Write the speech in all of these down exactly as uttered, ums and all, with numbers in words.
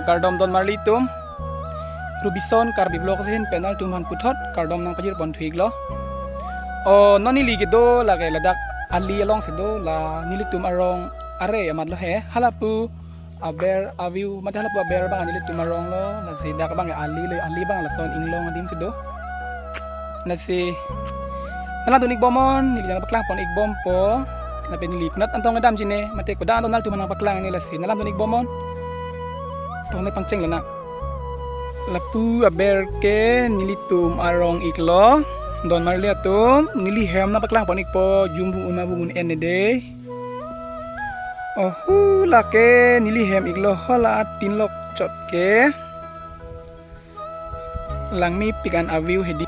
Kardom donmarli atum. Rubison Karbi Vlogs ahin pen nanglitum aphan puthot kardom nangpajir pon thu iklo. O, non neli kedo lake ladak ali alongsi do, la nelitum arong are amat lo he. Halapu aber aviu mate halapu aber abang nelitum arong lo, lasi dak abang ali lo, ali abang lason inglong adim si do. Lasi nanglang dun ik bomnon, neli nangpaklang pon ik bompo. Lapen neli konat anta kedam chine, mate kodak anta nanglitum nangpaklang ne, lasi nanglang dun ik bomnon. Tong ne pangcheng lo na. Lapu aber ke nelitum arong iklo. Donmarli atum, neli hem nangpaklang pon ikpo, jumbu un ma bu un en ne de. Ohu, lake neli hem iklo, hala atin lok chot ke. Langmepik an aviu hedi.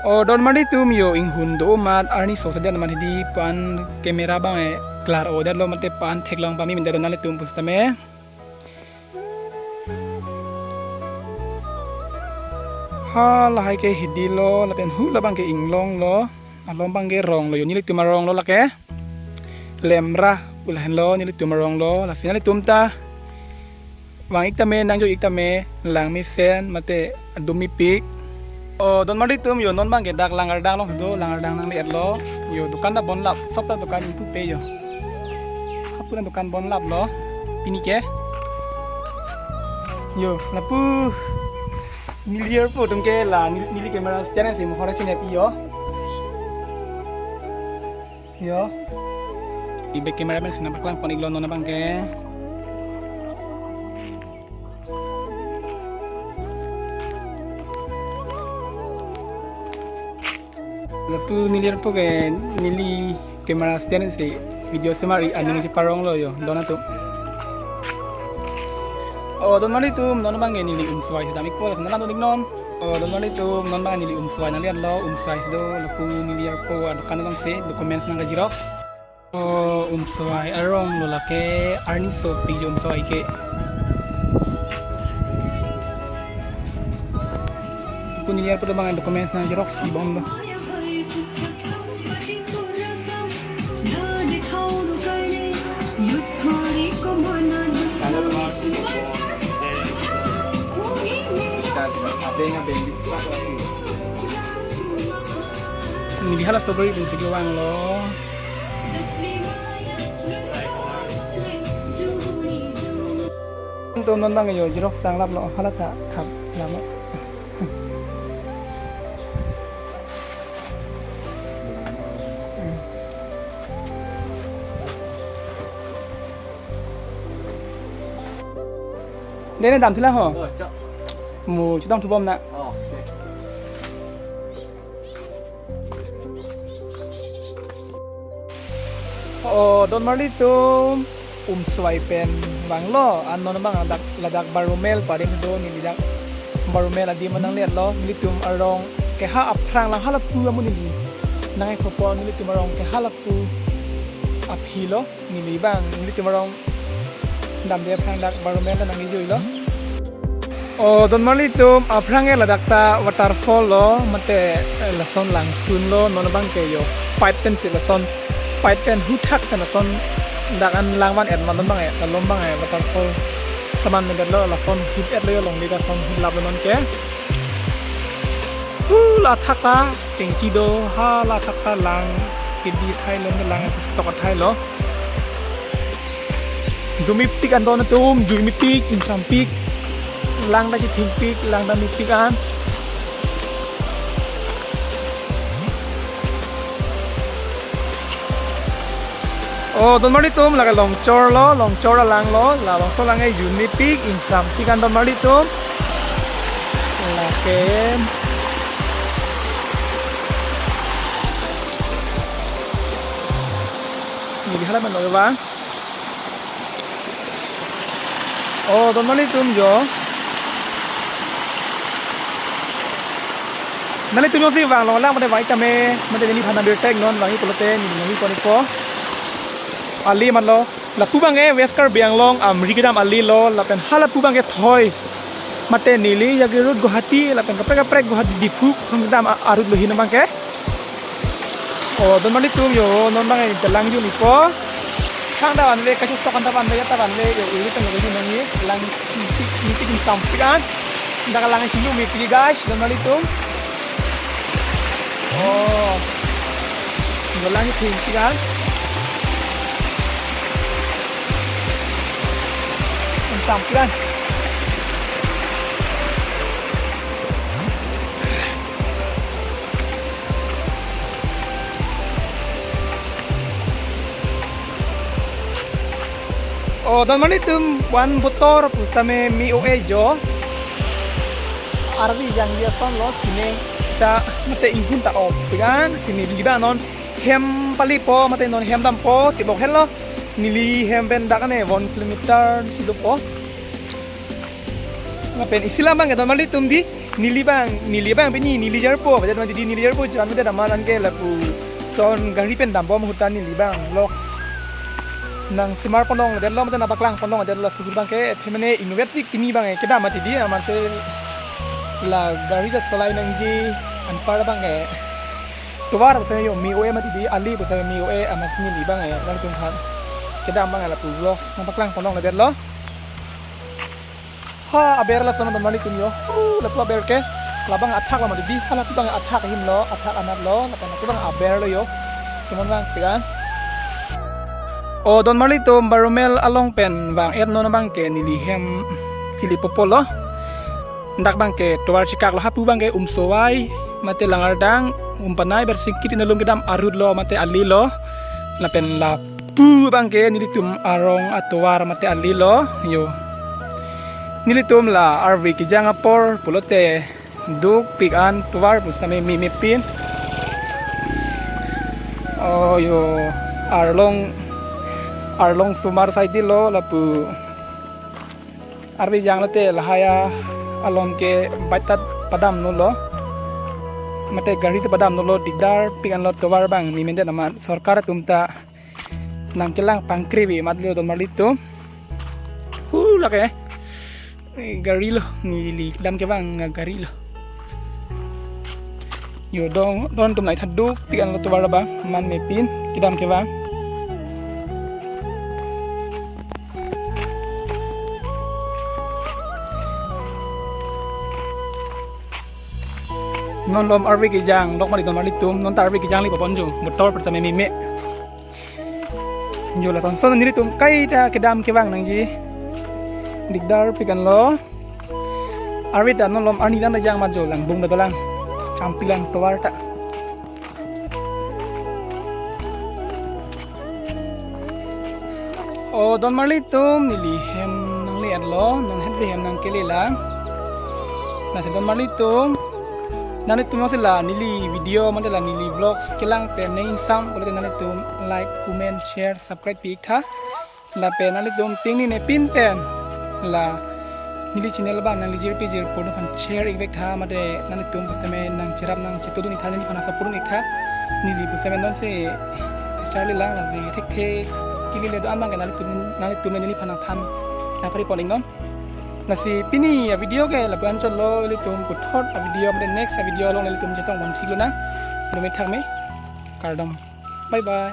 O donmarli atum, yo inghun do amat arni so sajan amat hedi, pan camera abang e klar-o detlo mate pan theklong pame min det nanglitum pusitame. Ha, lahai ke hedi lo, lapen hu labang ke inglong lo, along abang ke rong lo, yo nelitum arong lo lake. Lemra pu lahenlo, nelitum arong lo, lasi nanglitum ta vang ik tame, nangjo ik tame, langmesen mate domepik. O donmarli atum, yo non abang ke dak Langardang along do, Langardang nangle-etlo. Yo dukan ta bonlap, sop ta dukan ingpupe yo. Hapu an dukan bonlaplo pini ke. Yo, lapu neli arpo atum ke la neli, neli camera stand si mohor chine pi yo. Yo. Ibe cameraman si nangpaklang pon iklo non abang ke. Lapu neli arpo ke neli camera stand si video semar i aning si parong lo yo, don atum. O donmarli atum, non abang ke neli Umswai si dam ikpo, lason nanglang dun iknon. O donmarli atum, non abang neli Umswai nangle-etlo, Umswai do, lapu neli arpo adukan alongsi documents nang ka-xerox. O Umswai arong lo lake, arni sopik jo Umswai ke. Lapu neli arpo abang documents nang-xerox ibomlo. Neli hala sobri dun si kevanglo. Anto non abang yo xerox tanglaplo, hala ta thap lama. Dene dam thula ho. Oh, chok. Mo chidong thubom na. Oh, okay. O donmarli atum, Umswai pen vanglo, an non abang ladak, ladak Barumel pu adim do, neli dak Barumel adim nangle-etlo, nelitum arong keha aphrang lang halapu amu neli nang-ikpo, nelitum arong ke halapu aphi lo, neli abang nelitum arong damde aphrang dak Barumel nang-ijuilo. O donmarli atum, aphrang ke ladak ta waterfall lo, mate, eh, lason langsun lo, non abang ke yo pipe pen si lason, pipe pen huthak pen lason dak an lang van-et ma, non abang e, la along abang e waterfall taman me detlo, lason hut-etlo yo, longle ta lason hutlaplo non ke. Hu, la athak ta tengki do, ha la athak ta lang kedi thai lo, lang stok thai lo. Domepik an don atum, domepik, ingsampik, lang ta kethingpik, lang ta mepik an. O donmarli atum, lake Longchor lo, Longchor alang lo, la Longchor alang ke domepik, ingsampik an donmarli atum. Lake neli hala man lo ba. O donmarli atum jo. Nanglitum si vanglo lang mate vang ik tame, mate neliphan nang birta iknon, vang ik pulote neli nang ik pon ikpo. Ali amat lo. Lapu abang ke West Karbi Anglong Amri kedam ali lo, lapen halapu abang ke Thoi. Mate neli Jagiroad Guwahati, lapen kaprek kaprek Guwahati Diphu ason kedam a-, a-route lo hin abang ke. O donmarli atum jo, non abang ke ta lang jun ikpo. Thangta vanve, kachesok anta vanve, ya ta vanve, yo uri ta nangji nangji, lang Niti kin sampik an. Dak alang si lumi pili guys, don marli atum. Oh. Dolang si pili an. Sampik an. Oh, don marli atum, van botor pusitame me-o-e jo. Arvi jangji ason lo, sine ta mate inghun ta op, kan? Sine neli abang non hem palipo, mate non hem dampo, tibok henlo. Neli hem pen dak ane one kilometer si dopo. Lapen isi alam abang ke don marli atum di, neli abang, neli abang pini, neli jarpo, bajar mati di neli jarpo, jan mati daman anke lapuson gari pen dambom ahut ta neli abang vlogs nangsemar pon longledetlo, mate nangpaklang pon longledetlo, sugur abang ke, pemene inutvet si kimi abang ke, kedam mati di, amatsi la gari ta cholai nangji, anpar abang ke, tovar pusitame yo me-o-e mati di, ali pusitame me-o-e, amatsi neli abang ke, latum aphan kedam abang ke lapu vlogs nangpaklang pon longledetlo. Ha, aber lason don marli atum yo. Uh, lapu aber ke. Labang athak lo mati di. Ha, lapu abang athak ahim lo, athak anat lo, lapen lapu abang aber lo yo. Kemon abang, tikan. Oh, don marli atum, Barumel along pen vang-et non abang ke neli hem chili popo lo. Dak abang ke tovar chikak lo, hapu abang ke Umsowai, mate Langardang, Umpanai, Bersingkit, Inalum kedam arut lo, mate ali lo. Lapen la pu abang ke nelitum arong atovar mate ali lo, yo. Nelitum la arve kejang apor pulote dukpik an tovar pusitame meme pin. Oh, yo, arlong, arlong sumar saidi lo lapu. Arve jang lote lahai along ke bike ta padam nolo. Mate gari ta padam nolo, dikdar pik an lo tovar abang memedet amat sorkar atum ta nangkelang pangkrevi amat lo don marli atum. Hu lake. Eh, gari lo, neli kedam kevang, ah, gari lo. Yo don, don atum nai thaduk, pik an lo tovar abang, man mepin, kedam kevang. Non malom arve kejang, lok mari don marli atum, non ta arve kejang li papon jo, botor pusitame meme. Jo lason son nelitum kaita kedam kevang nangji. Dikdar pik an lo. Arve ta non malom arni dam jang amat jo langbung ta dolang. Champilan tovar ta. Oh, don marli atum neli hem nangle-et lo, non het hem nangkele lang. Lasi don marli atum. Nanglitum jongsi la neli video mate la neli vlogs kelang pen nang-ingsam pulote nanglitum like, comment, share, subscribe pi-ik tha. Lapen nanglitum pini ne pin pen la neli channel abang nanglijir pijir pu aphan share ik vek tha, mate nanglitum pusitame nangcherap nangchetu dun ik tha, neliphan support ik tha. Neli pusitame nonsi charli lang, lasi thekthe kelile do-an abang ke nanglitum, nanglitum neliphan nangthan nangpari pon ik non. Lasi pini avideo ke lapu-an chot lo, ilitum puthot avideo mate next avideo along ilitum chetong pon thik lonang. Dome thakme. Kardom. Bye bye.